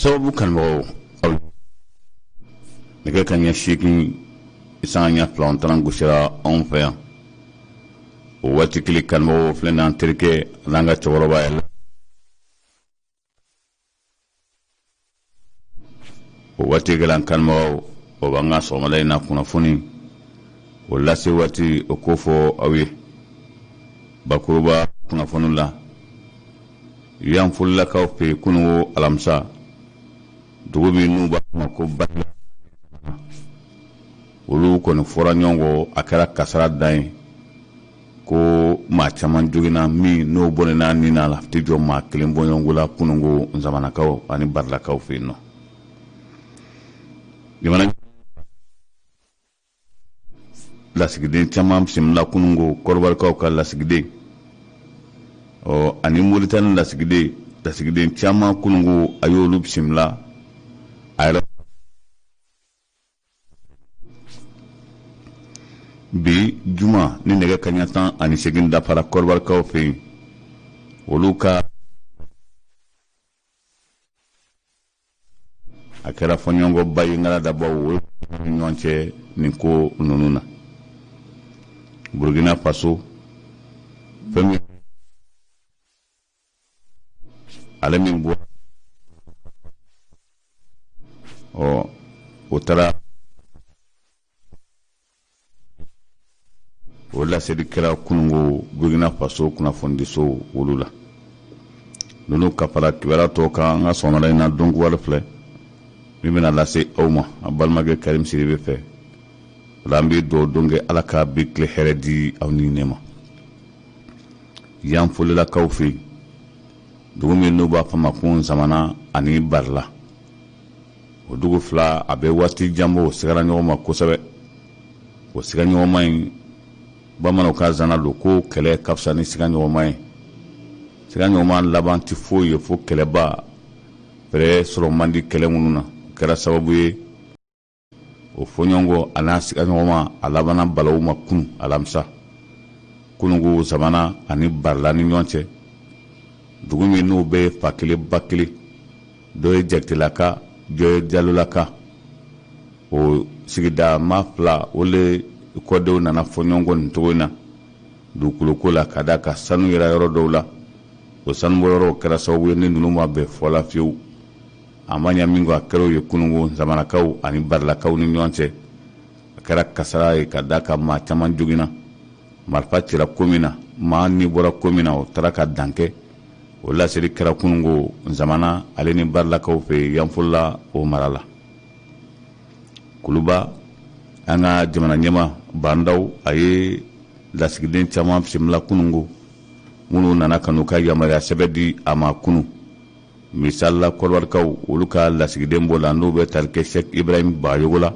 Sababu kanubagaw, aw nɛgɛ kanɲɛ 8 sanga ɲɛ 2 taran gosira anw fɛ yan. O waati kelen, kanubagaw, filɛ n'an terikɛ n'an ka cɛkɔrɔba ye. O waati kelen, kanubagaw, o b'an ka sɔgɔmada in na kunnafoni o lase waati o ko fɔ aw ye bakuruba kunnafoni la. Yanfolilakaw fɛ yen, kununko alamisa, dugu min n'u b'a ma ko Barila, olu kɔni fɔra ɲɔgɔn kɔ. A kɛra kasara dan ye ko maa caman joginna, min n'o bɔnɛna ni na la tɛ jɔ maa kelen bɔɲɔgɔnko la kununko Nzamanakaw ani Barilakaw fɛ yen nɔ. Jamana lasigiden caman bisimila kununko, Kɔdiwarikaw ka lasigiden, ɔ ani Moritani lasigiden, lasigiden caman kununko, a y'olu bisimila a yɛrɛ. Bi juma ni nɛgɛ kaɲa 18 dafara Kɔdiwarikaw fɛ yen, olu ka a kɛra fɔɲɔgɔnkɔba ye ŋaradabaaw o ni ɲɔgɔn cɛ nin ko ninnu na. Burukina Faso, fɛn min ale min bɔra, ɔ o taara, o laseli kɛra kununko Burkina Faso kunnafonidiso olu la. Ninnu ka fara kibaruya tɔw kan, an ka sɔgɔmada in na don kibaru filɛ min bɛna lase aw ma a balimakɛ Karim Sidibe fɛ. O la, an bɛ dugawu don kɛ, Ala ka bi tile hɛrɛ di aw ni ne ma. Yanfolilakaw fɛ yen, dugu min n'u b'a fɔ ma ko Nzamana ani Barila, o dugu fila, a bɛ waati jan bɔ, o sigara ɲɔgɔn ma kosɛbɛ. O siga ɲɔgɔnma in, bamananw ka zana don ko kɛlɛ ka fisa ni siga ɲɔgɔnma ye. Siga ɲɔgɔnma laban tɛ foyi ye fo kɛlɛba, fɛɛrɛ sɔrɔ man di kɛlɛ minnu na. O kɛra sababu ye o fɔɲɔgɔnkɔ a n'a siga ɲɔgɔnma, a labanna balawu ma kunu alamisa, kununko Zamana ani Barila ni ɲɔgɔn cɛ, dugu min n'o bɛ fa kelen ba kelen, dɔ ye Jakitelaka, dɔ ye Jalolaka. O sigida maa fila, o le kɔdenw nana fɔ ɲɔgɔn kɔ nin cogo in na dugukoloko la, ka da ka sanu yera yɔrɔ dɔw la. O sanubɔyɔrɔw kɛra sababu ye ni ninnu ma bɛn fɔ la fiyewu. A ma ɲa min kɔ, a kɛra o ye kununko Zamanakaw ani Barilakaw ni ɲɔgɔn cɛ. A kɛra kasara ye ka da ka maa caman joginna, marifa cira ko min na, maa ni bɔra ko min na, o taara ka dan kɛ. O laseli kɛra kununko Zamana ale ni Barilakaw fɛ Yanfolila, o mara la. Kuluba, an ka jamana ɲɛmaa Ba Ndaw, a ye lasigiden caman bisimila kununko, minnu nana ka n'u ka yamaruya sɛbɛn di a ma kunu. Misali la, Kɔdiwarikaw, olu ka lasigiden b'o la, n'o bɛ tali kɛ Sɛki Ibrahim Bagayogo la.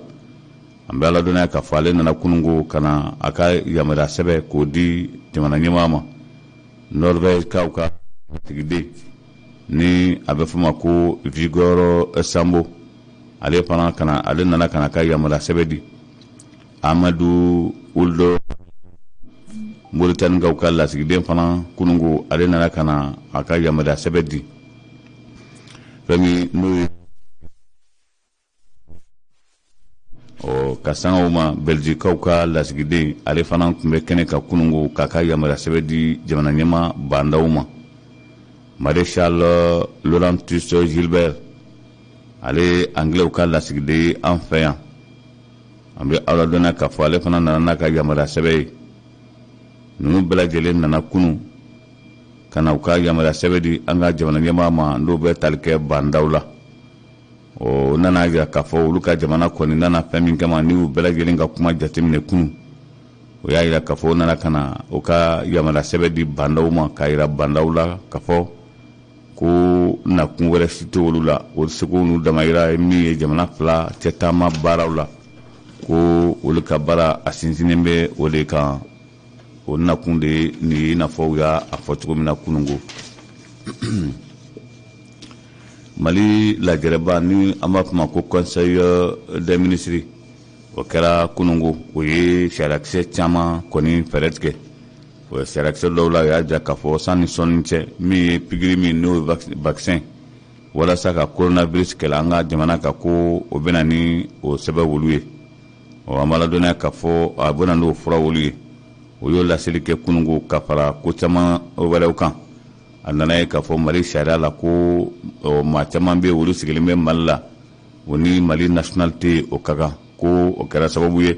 An bɛ aladɔnniya k'a fɔ ale nana kununko ka na a ka yamaruya sɛbɛn k'o di jamana ɲɛmaa ma. Norvègekaw ka lasigiden ni a bɛ fɔ ma ko Vigor Sambo, ale fana kana, ale nana ka na ka yamaruya sɛbɛn di. Amadu Ould, Moritanikaw ka lasigiden fana, kununko ale nana ka na a ka yamaruya sɛbɛn di. Fɛn min n'o ye, ɔ ka sanga o ma, Bɛlizikaw ka lasigiden, ale fana tun bɛ kɛnɛ kan kununko k'a ka yamaruya sɛbɛn di jamana ɲɛmaa Ba Ndaw ma. Maréchal Laurentus Gilbert, ale ye Angilɛw ka lasigiden ye an fɛ yan. An bɛ aw ladɔnniya k'a fɔ ale fana nana n'a ka yamaruya sɛbɛn ye. Ninnu bɛɛ lajɛlen nana kunun ka na u ka yamaruya sɛbɛn di an ka jamana ɲɛmaa ma, n'o bɛ tali kɛ Ba Ndaw la. O nana jira k'a fɔ olu ka jamana kɔni nana fɛn min kama, ni u bɛɛ lajɛlen ka kuma jateminɛ kunun, o y'a jira k'a fɔ o nana ka na o ka yamaruya sɛbɛn di Ba Ndaw ma, k'a jira Ba Ndaw la k'a fɔ ko nakun wɛrɛ si tɛ olu la, o seko n'u damayira ye min ye jamana fila cɛ taama baaraw la, ko olu ka baara a sinsinnen bɛ o de kan. O nakun de ye nin ye, i n'a fɔ u y'a fɔ cogo min na kununko. Mali lajɛrɛba ni an b'a fɔ ma ko Conseil des ministres, o kɛra kununko. O ye sariyakisɛ caman kɔni fɛɛrɛ tigɛ. O sariyakisɛ dɔw la, o y'a jira k'a fɔ sanni sɔnni cɛ, min ye pikiri min n'o ye vaccin Walasa ka coronavirus kɛlɛ an ka jamana kan, ko o bɛna ni o sɛbɛn wolu ye. Ɔ, an b'a ladɔnniya k'a fɔ a bɛna n'o fura wolu ye. O y'o laseli kɛ kununko ka fara ko caman wɛrɛw kan. A nana ye k'a fɔ Mali sariya la ko maa caman bɛ yen, olu sigilen bɛ Mali la, o ni Mali nationalité o ka kan, ko o kɛra sababu ye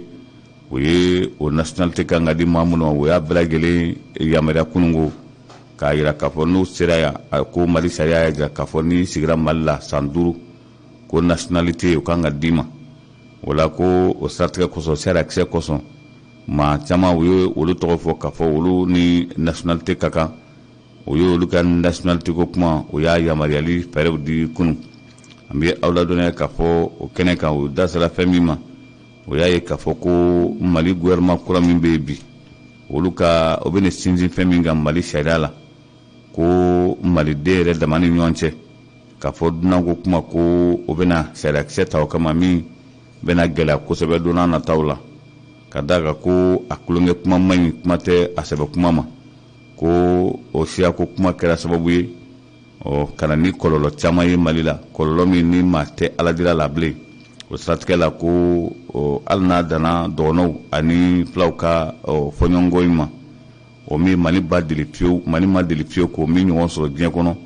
o ye o nationalité kan ka di maa minnu ma. O y'a bɛɛ lajɛlen yamaruya kununko k'a jira k'a fɔ n'u sera yan, ko Mali sariya y'a jira k'a fɔ n'i sigira Mali la san 5, ko nationalité o kan ka d'i ma. O la, ko o siratigɛ kosɔn, sariyakisɛ kosɔn, maa caman u ye olu tɔgɔ fɔ k'a fɔ olu ni nationalité ka kan. O ye olu ka nationalité ko kuma, o y'a yamaruyali fɛɛrɛw di kunun. An bɛ aw ladɔnniya k'a fɔ o kɛnɛ kan, o da sera fɛn min ma, o y'a ye k'a fɔ ko Mali gouvernement kura min bɛ yen bi, olu ka o bɛna sinsin fɛn min kan Mali sariya la, ko maliden yɛrɛ dama ni ɲɔgɔn cɛ, k'a fɔ dunanko kuma, ko o bɛna sariyakisɛ ta o kama, min bɛna gɛlɛya kosɛbɛ don n'a nataw la, ka d'a kan ko a tulonkɛ kuma man ɲi, kuma tɛ a sɛbɛ kuma ma, ko o siyako kuma kɛra sababu ye ɔ ka na ni kɔlɔlɔ caman ye Mali la, kɔlɔlɔ min ni maa tɛ Ala dira la bilen. O siratigɛ la, ko hali n'a danna dɔgɔnɔw ani filaw ka fɔɲɔgɔnkɔ in ma, o min Mali ba deli fiyewu, Mali ma deli fiyewu k'o min ɲɔgɔn sɔrɔ diɲɛ kɔnɔ,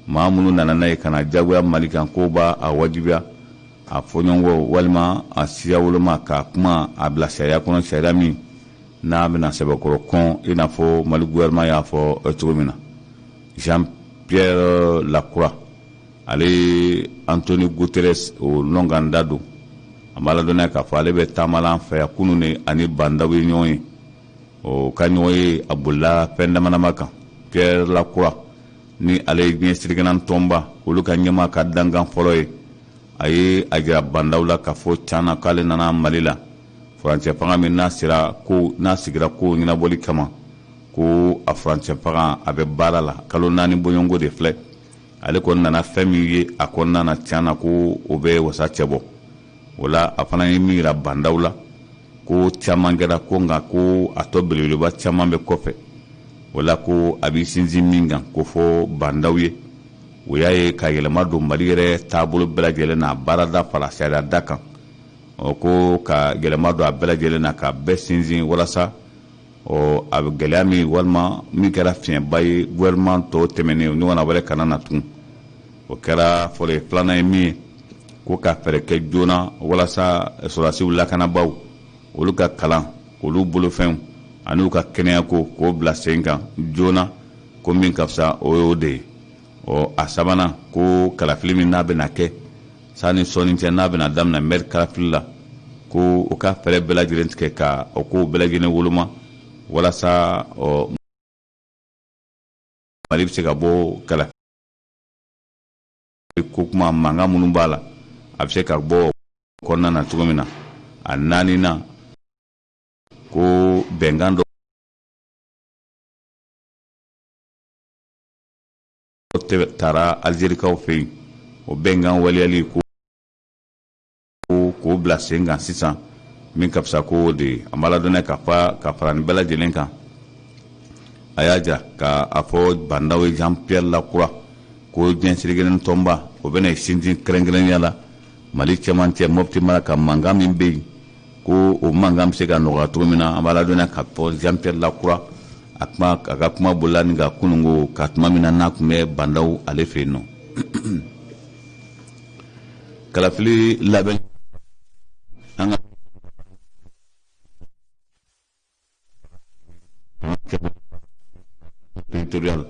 maa minnu nana n'a ye ka na jagoya Mali kan, k'o b'a a wajibiya a fɔɲɔgɔnkɔ walima a siya woloma k'a kuma a bila sariya kɔnɔ, sariya min n'a bɛna sɛbɛkɔrɔ kɔn, i n'a fɔ Mali gouvernement y'a fɔ cogo min na. Jean Pierre Lacroix, ale ye Antonio Guterres o nɔnganda don. An b'a ladɔnniya k'a fɔ ale bɛ taama la an fɛ yan kunun de, ani Bah N'Daw ye ɲɔgɔn ye. O ka ɲɔgɔn ye, a bolila fɛn dama dama kan. Pierre Lacroix ni ale ye diɲɛ seleke naani tɔnba olu ka ɲɛmaa ka dankan fɔlɔ ye, a ye a jira Bah N'Daw la k'a fɔ can na k'ale nana Mali la furancɛ fanga min n'a sera ko n'a sigira ko ɲɛnabɔli kama, ko a furancɛ fanga a bɛ baara la kalo 4 bɔɲɔgɔnko de filɛ. Ale kɔni nana fɛn min ye a kɔnɔna na, tiɲɛ na ko o bɛ wasa cɛbɔ. O la, a fana ye min yira Bah N'Daw la, ko caman kɛra, ko nka ko a tɔ belebeleba caman bɛ kɔfɛ. O la, ko a b'i sinsin min kan, ko fɔ Bah N'Daw ye, o y'a ye ka yɛlɛma don Mali yɛrɛ taabolo bɛɛ lajɛlen n'a baarada fara sariya da kan. Ɔ, ko ka yɛlɛma don a bɛɛ lajɛlen na, ka bɛɛ sinsin walasa ɔ a bɛ gɛlɛya min walima min kɛra fiɲɛba ye gouvernement tɔw tɛmɛnen, o ɲɔgɔnna wɛrɛ kana na tugun. O kɛra fɔlɔ ye. Filanan ye min ye, ko ka fɛɛrɛ kɛ joona walasa sɔrɔdasiw lakanabaaw olu ka kalan, olu bolofɛnw ani u ka kɛnɛyako, k'o bila sen kan joona, ko min ka fisa o y'o de ye. Ɔ, a sabanan, ko kalafili min n'a bɛna kɛ sani sɔɔni cɛ, n'a bɛna daminɛ maire kalafili la, ko o ka fɛɛrɛ bɛɛ lajɛlen tigɛ ka o kow bɛɛ lajɛlen woloma walasa ɔ Mali bɛ se ka bɔ kalafili ko kuma mankan minnu b'a la, a bɛ se ka bɔ kɔnɔna na cogo min na. A naaninan, ko bɛnkan dɔ taara Alizerikaw fɛ yen, o bɛnkan waleyali, ko k'o bila sen kan sisan, min ka fisa ko de ye. An b'a ladɔnniya ka fa ka fara nin bɛɛ lajɛlen kan, a y'a jira ka a fɔ Bah N'Daw ye, Jean Pierre Lacroix, ko diɲɛ seleke naani tɔnba o bɛna sinsin kɛrɛnkɛrɛnnenya la Mali cɛmancɛ Mɔpti mara ka mankan min bɛ yen, ko o mankan bɛ se ka nɔgɔya cogo min na. An b'a ladɔnniya k'a fɔ Jean Pierre Lacroix, a kuma a ka kuma bolila nin kan kununko ka tuma min na n'a tun bɛ Bah N'Daw ale fɛ yen nɔ. Kalafili labɛn an ka territorial,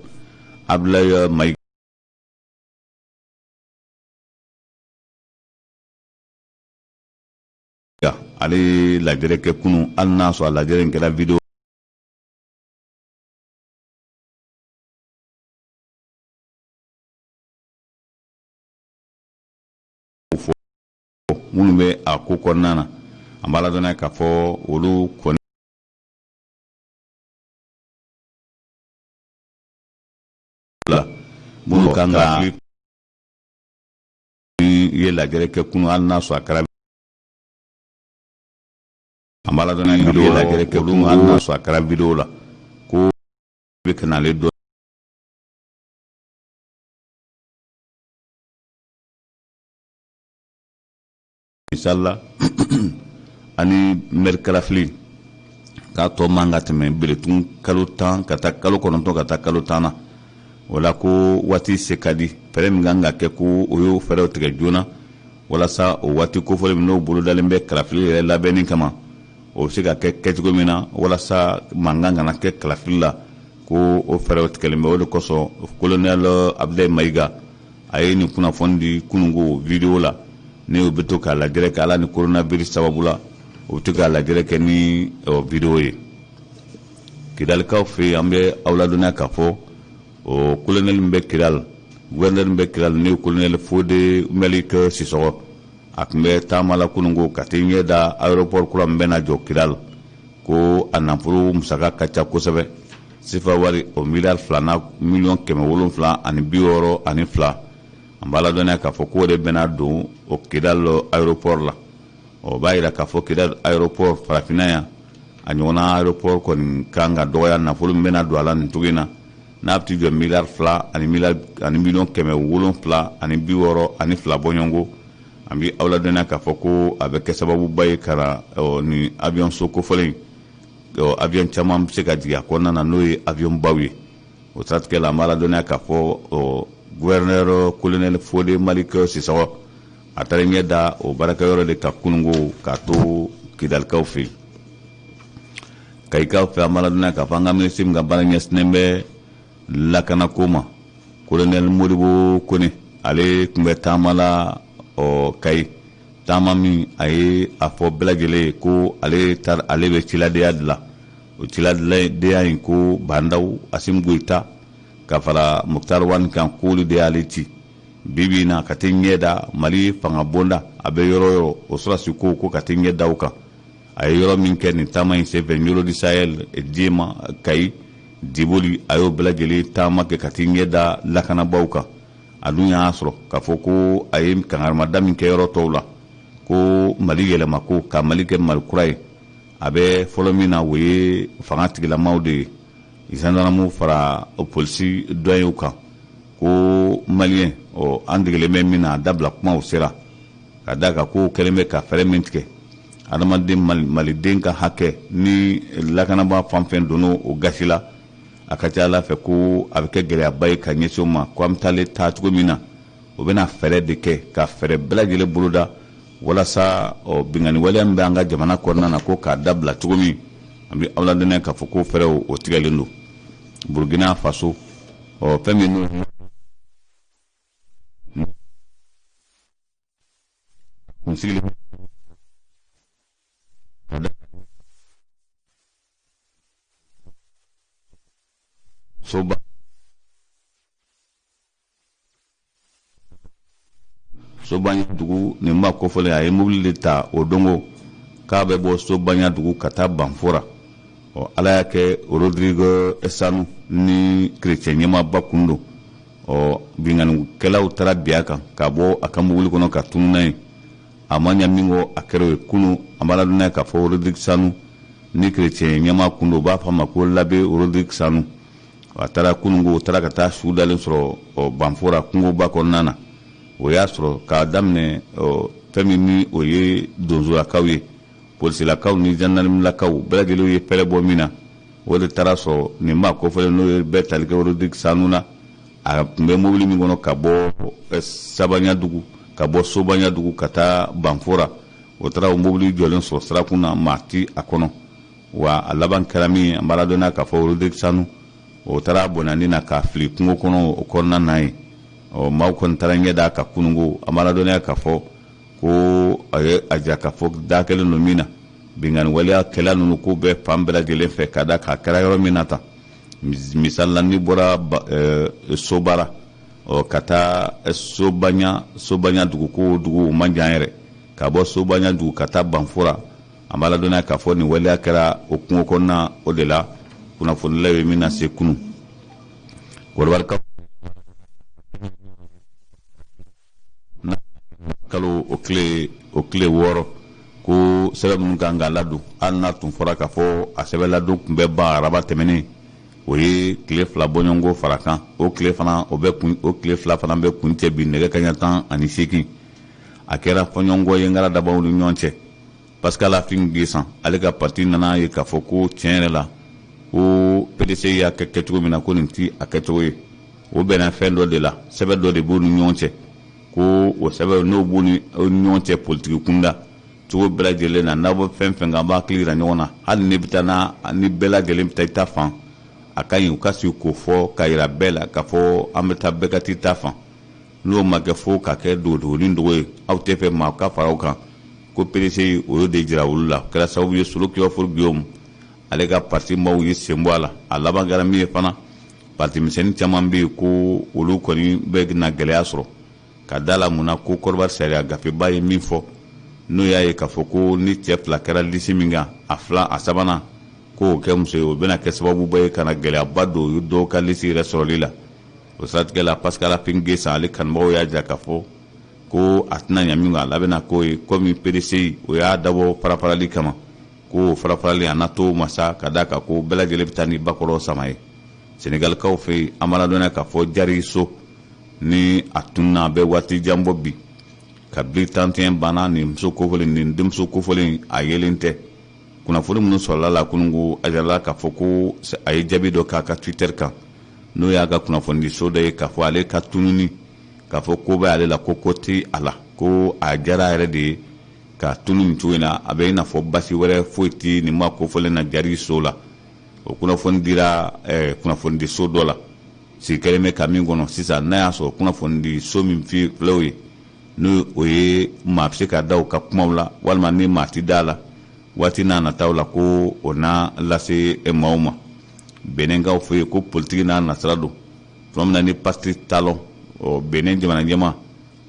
Abdoulaye Maïga, ale ye lajɛrɛ kɛ kunun, hali n'a sɔrɔ a lajɛrɛ in kɛra vidéo fɔ minnu bɛ a ko kɔnɔna na. An b'a ladɔnniya k'a fɔ olu kɔni la minnu kan ka ye lajɛrɛ kɛ kunun, hali n'a sɔrɔ a kɛra an b'a ladɔnniya k'a fɔ lajɛrɛ kɛ kunun, hali n'a sɔrɔ a kɛra vidéo la, ko bɛ ka n'ale dɔn. Misali la, ani mɛri kalafili k'a tɔ man ka tɛmɛ beretun kalo 10 ka taa kalo 9 ka taa kalo 10 na. O la ko waati se ka di, fɛɛrɛ min kan ka kɛ, ko o y'o fɛɛrɛw tigɛ joona walasa o waati kofɔlen min n'o bolodalen bɛ kalafili yɛrɛ labɛnni kama, o bɛ se ka kɛ kɛcogo min na walasa mankan kana kɛ kalafili la, ko o fɛɛrɛw tigɛlen bɛ. O de kosɔn kolonɛli Abudulayi Mayiga a ye nin kunnafoni di kununko video la, ni o bɛ to k'a lajɛrɛ kɛ ala ni coronavirus sababu la, o bɛ to k'a lajɛrɛ kɛ ni video ye. Kidalikaw fɛ yen, an bɛ aw ladɔnniya k'a fɔ o kolonɛli min bɛ Kidal, gouverneur min bɛ Kidal, n'o ye kolonɛli Fode Malik Sisɔgɔ, a tun bɛ taama la kununko ka t'i ɲɛ da aéroport kura min bɛna jɔ Kidal, ko a nafolo musaka ka ca kosɛbɛ, sefa wari o miliyari fila na miliyɔn 762. An b'a ladɔnniya k'a fɔ k'o de bɛna don o Kidal aéroport la. O b'a yira k'a fɔ Kidal aéroport, farafinna yan, a ɲɔgɔnna aéroport kɔni kan ka dɔgɔya. Nafolo min bɛna don a la nin cogo in na, n'a bɛ t'i jɔ miliyari fila ani miliyari ani miliyɔn 762 bɔɲɔgɔnko, an bɛ aw ladɔnniya k'a fɔ ko a bɛ kɛ sababuba ye ka na nin avion so kofɔlen in, avion caman bɛ se ka jigin a kɔnɔna na, n'o ye avion baw ye. O siratigɛ la, an b'a ladɔnniya k'a fɔ gouverneur colonel Fode Malik Sisɔgɔ, a taara ɲɛ da o baarakɛyɔrɔ de kan kununko k'a to Kidalikaw fɛ yen. Kayikaw fɛ, an b'a ladɔnniya k'a fɔ an ka minisiri min ka baara ɲɛsinnen bɛ lakanako ma, colonel Modibo Kone, ale tun bɛ taama la Kayi, taama min a ye a fɔ bɛɛ lajɛlen ye ko ale taara, ale bɛ ciladenya de la. O ciladenya in, ko Bah N'Daw, Assimi Goïta ka fara Moctar Ouane kan, k'olu de y'ale ci bi bi in na ka t'i ɲɛ da Mali fanga bonda a bɛ yɔrɔ o yɔrɔ, o sɔrɔdasi ko ko ka t'i ɲɛ da o kan. A ye yɔrɔ min kɛ nin taama in senfɛ, Nioro du Sahel, Diéma, Kayi, Diboli, a y'o bɛɛ lajɛlen taama kɛ ka t'i ɲɛ da lakanabaaw kan. A dun y'a sɔrɔ k'a fɔ ko a ye kangarimada min kɛ yɔrɔ tɔw la, ko Mali yɛlɛma, ko ka Mali kɛ Mali kura ye, a bɛ fɔlɔ min na, o ye fanga tigilamaw de ye, gendarme fara polisi douaniers kan, ko maliyɛn ɔ an degelen bɛ min na, a dabila kumaw sera ka da kan ko kɛlen bɛ ka fɛɛrɛ min tigɛ, adamaden maliden ka hakɛ ni lakanabaa fan fɛn donna o gasi la, a ka ca ala fɛ ko a bɛ kɛ gɛlɛyaba ye ka ɲɛsin o ma, ko an bɛ taalen taa cogo min na, o bɛna fɛɛrɛ de kɛ ka fɛɛrɛ bɛɛ lajɛlen boloda walasa ɔ binkanni waleya min bɛ an ka jamana kɔnɔna na, ko k'a dabila cogo min. An bɛ aw ladɔnniya k'a fɔ ko fɛɛrɛw o tigɛlen don. Burukina Faso, ɔ fɛn min kunsigi soba Sobanya dugu, nin maa kofɔlen, a ye mobili de ta o dongo k'a bɛ bɔ Sobanya dugu ka taa Banfora. Ɔ ala y'a kɛ, Rodrigue Sanu ni kerecɛn ɲɛmaaba kun don, ɔ binkannikɛlaw taara bin a kan ka bɔ a ka mobili kɔnɔ ka tunun n'a ye. A ma ɲa min kɔ, a kɛra o ye kunu. An b'a ladɔnniya k'a fɔ Rodrigue Sanu ni kerecɛn ɲɛmaa kun don, u b'a fɔ a ma ko l'abbé Rodrigue Sanu. A taara kununko, taara ka taa su dalen sɔrɔ Banfora kungoba kɔnɔna na. O y'a sɔrɔ k'a daminɛ fɛn min ni o ye donsolakaw ye, polisilakaw ni gendarmelakaw bɛɛ lajɛlen ye fɛɛrɛ bɔ min na, o de taara sɔrɔ nin maa kofɔlen, n'o ye bɛɛ tali kɛ Rodrigue Sanu na, a tun bɛ mobili min kɔnɔ ka bɔ Sabanya dugu, ka bɔ Sobanya dugu ka taa Banfora, o taara o mobili jɔlen sɔrɔ sirakun na, maa ti a kɔnɔ. Wa a laban kɛra min ye, an b'a ladɔnniya k'a fɔ Rodrigue Sanu, o taara bɔnani na k'a fili kungo kɔnɔ o kɔnɔna na ye. Ɔ maaw kɔni taara ɲɛ d'a kan kununko. An b'a ladɔnniya k'a fɔ ko a ye a jira k'a fɔ da kɛlen don min na, binkanni waleya kɛla ninnu ko bɛɛ fan bɛɛ lajɛlen fɛ, ka da k'a kɛra yɔrɔ min na tan. Misali la, n'i bɔra Sobara ɔ ka taa Sobanya, Sobanya dugu, ko dugu o man jan yɛrɛ, ka bɔ Sobanya dugu ka taa Banfora, an b'a ladɔnniya k'a fɔ nin waleya kɛra o kungo kɔnɔna o de la, kunnafonilaw ye min na se kunun. Kɔdiwarikaw kalo o tile 6, ko sɛbɛn minnu kan ka ladon, hali n'a tun fɔra k'a fɔ a sɛbɛn ladon tun bɛ ban araba tɛmɛnen, o ye tile 2 bɔɲɔgɔnko fara kan. O tile fana o bɛ kun, o tile 2 fana bɛ kun cɛ bi nɛgɛ kaɲa 18. A kɛra fɔɲɔgɔnkɔ ye ngaradabaw ni ɲɔgɔn cɛ. Pascal Affi N'Guessan, ale ka parti nana ye k'a fɔ ko tiɲɛ yɛrɛ la, ko PDCI y'a kɛ kɛcogo min na, ko nin tɛ a kɛcogo ye. O bɛnna fɛn dɔ de la, sɛbɛn dɔ de b'u ni ɲɔgɔn cɛ, ko o sɛbɛn n'o b'u ni ɲɔgɔn cɛ politiki kunda, cogo bɛɛ lajɛlen na, n'a bɛ fɛn fɛn kan, an b'a hakili yira ɲɔgɔn na. Hali ni bɛ taa n'a ni bɛɛ lajɛlen bɛ taa i ta fan, a ka ɲi u ka sigi k'o fɔ ka yira bɛɛ la k'a fɔ an bɛ taa, bɛɛ ka t'i ta fan. N'o ma kɛ fo ka kɛ dogodogonin dogo ye, aw tɛ fɛ maa ka fara aw kan. Ko PDCI o y'o de jira olu la. O kɛra sababu ye Solo Kiyɔforo Guillaume, ale ka parti maaw ye sen bɔ a la. A laban kɛra min ye fana, parti misɛnnin caman bɛ yen ko olu kɔni bɛ na gɛlɛya sɔrɔ ka da la mun na, ko Kɔdiwari sariya gafeba ye min fɔ, n'o y'a ye k'a fɔ ko ni cɛ fila kɛra lisi min kan, a fila a sabanan k'o kɛ muso ye, o bɛna kɛ sababuba ye ka na gɛlɛyaba don dɔw ka lisi yɛrɛ sɔrɔli la. O siratigɛ la, Pascal Affi N'Guessan, ale kanubagaw y'a jira k'a fɔ ko a tɛna ɲa min kɔ, a labɛnna k'o ye komi PDCI o y'a dabɔ farafarali kama, ko farafarali a na to masa ka d'a kan ko bɛɛ lajɛlen bɛ taa ni bakɔrɔ sama ye. Senegalikaw fɛ yen, an b'a ladɔnniya k'a fɔ Diary Sow ni a tununna, a bɛ waati jan bɔ bi. Kabini 31 banna, nin muso kofɔlen, nin denmuso kofɔlen, a yelen tɛ. Kunnafoni minnu sɔrɔla la kununko, a jirala k'a fɔ ko a ye jaabi dɔ k'a ka Twitter kan, n'o y'a ka kunnafonidiso dɔ ye, k'a fɔ ale ka tununi, k'a fɔ ko bɛ ale la, ko ko tɛ a la, ko a diyara a yɛrɛ de ye ka tunu nin cogo in na. A bɛ i n'a fɔ basi wɛrɛ foyi tɛ nin maa kofɔlen na Diary Sow la. O kunnafoni dira kunnafonidiso dɔ la, sigi kɛlen bɛ ka min kɔnɔ sisan, n'a y'a sɔrɔ kunnafonidiso min filɛ o ye, n'o o ye maa bɛ se ka da u ka kumaw la, walima ni maa tɛ da a la, waati n'a nataw la ko o na lase maaw ma. Benɛnkaw fɛ yen, ko politiki n'a nasira don. Tuma min na ni Patrice Talon, Benin jamana ɲɛmaa,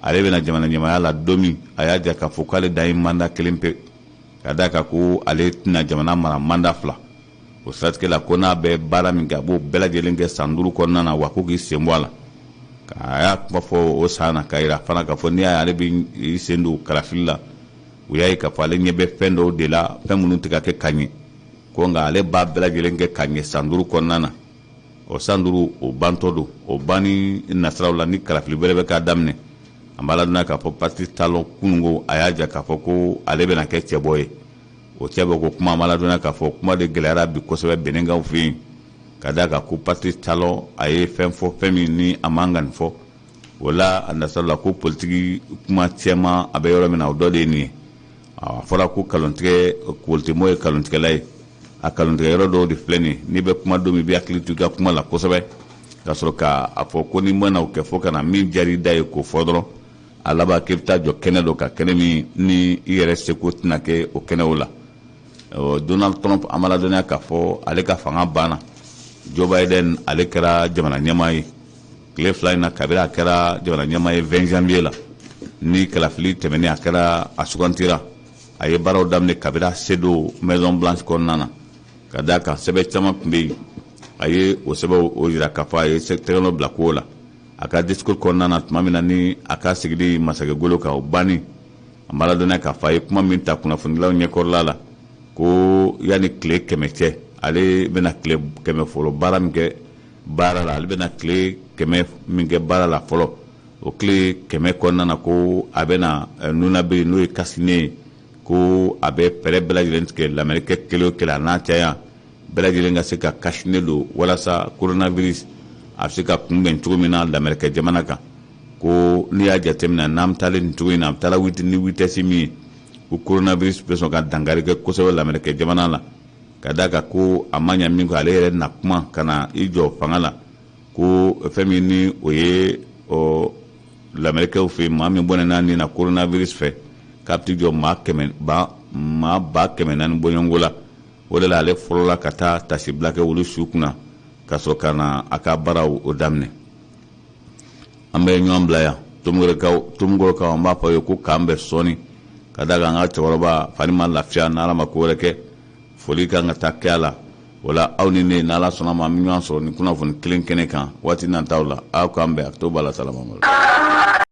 ale bɛna jamana ɲɛmaaya la don min, a y'a jira k'a fɔ k'ale dan ye mandat kelen pe, ka d'a kan ko ale tɛna jamana mara mandat fila. O siratigɛ la, ko n'a bɛ baara min kɛ, a b'o bɛɛ lajɛlen kɛ san 5 kɔnɔna na, wa ko k'i sen bɔ a la. A y'a kuma fɔ o san na, k'a yira fana k'a fɔ n'i y'a ye ale bɛ sen don kalafili la, u y'a ye k'a fɔ ale ɲɛ bɛ fɛn dɔw de la, fɛn minnu tɛ ka kɛ ka ɲɛ, ko nka ale b'a bɛɛ lajɛlen kɛ ka ɲɛ san 5 kɔnɔna na. O san 5 o bantɔ don, o banni nasiraw la, ni kalafili wɛrɛ bɛ k'a daminɛ. An b'a ladɔnniya k'a fɔ Patrice Talon kununko, a y'a jira k'a fɔ ko ale bɛna kɛ cɛbɔ ye. O cɛbɔ ko kuma, an b'a ladɔnniya k'a fɔ kuma de gɛlɛyara bi kosɛbɛ Benɛnkaw fɛ yen, ka d'a kan ko Patrice Talon a ye fɛn fɔ, fɛn min ni a man kan nin fɔ. O la a nasiraw la, ko politiki kuma cɛman a bɛ yɔrɔ min na, o dɔ de ye nin ye. A fɔra ko kalontigɛ, politikimɔgɔ ye kalontigɛla ye. A kalontigɛ yɔrɔ dɔw de filɛ nin ye. N'i bɛ kuma don min, i bɛ hakili to i ka kuma la kosɛbɛ, ka sɔrɔ k'a fɔ ko ni mana o kɛ fo ka na min diyara i da ye k'o fɔ dɔrɔn, a laban k'i bɛ taa jɔ kɛnɛ dɔ kan, kɛnɛ min ni i yɛrɛ seko tɛna kɛ o kɛnɛw la. Donald Trump, an b'a ladɔnniya k'a fɔ ale ka fanga banna. Joe Biden, ale kɛra jamana ɲɛmaa ye tile 2 in na, kabini a kɛra jamana ɲɛmaa ye 20 janvier la, ni kalafili tɛmɛnen, a kɛra a sugantira. A ye baaraw daminɛ kabini a se don Maison Blanche kɔnɔna na, ka d'a kan sɛbɛn caman tun bɛ yen, a ye o sɛbɛnw o jira k'a fɔ a ye tɛgɛnɔ bila ko la. A ka discours kɔnɔna na, tuma min na ni a ka sigili masakɛ golo kan o banni, an b'a ladɔnniya k'a fɔ a ye kuma min ta kunnafonidilaw ɲɛkɔrɔla la, ko yanni tile 100 cɛ, ale bɛna tile 100 fɔlɔ baara min kɛ baara la, ale bɛna tile 100 min kɛ baara la fɔlɔ, o tile 100 kɔnɔna na, ko a bɛna nunabiri, n'o ye cache-nez ye, ko a bɛ fɛɛrɛ bɛɛ lajɛlen tigɛ Lamɛrikɛ kelen o kelen, a n'a caya bɛɛ lajɛlen ka se ka cache-nez don, walasa coronavirus a bɛ se ka kunbɛn cogo min na Lamɛrikɛ jamana kan. Ko n'i y'a jateminɛ, n'an bɛ taalen nin cogo in na, a bɛ taa ni vitesse min ye, ko coronavirus bɛ sɔn ka dankari kɛ kosɛbɛ Lamɛrikɛ jamana la, ka d'a kan ko a ma ɲa min kɔ, ale yɛrɛ na kuma ka na i jɔ fanga la, ko fɛn min ni o ye ɔ Lamɛrikɛw fɛ yen, maa min bɔnɛna nin na coronavirus fɛ, k'a bɛ t'i jɔ maa kɛmɛ ba maa 400,000 bɔɲɔgɔnko la. O de la ale fɔlɔla ka taa tasibila kɛ olu su kunna, ka sɔrɔ ka na a ka baaraw o daminɛ. An bɛ ɲɔgɔn bila yan Tomikɔrɔkaw. An b'a fɔ ye ko k'an bɛn sɔɔni, ka d'a kan an ka cɛkɔrɔba fani ma lafiya, n'Ala ma ko wɛrɛ kɛ, foli kan ka taa kɛ a la. O la aw ni ne, n'Ala sɔnna ma, an bɛ ɲɔgɔn sɔrɔ nin kunnafoni kelen kɛnɛ kan waati nataw la. Aw k'an bɛn, a to b'a la salama.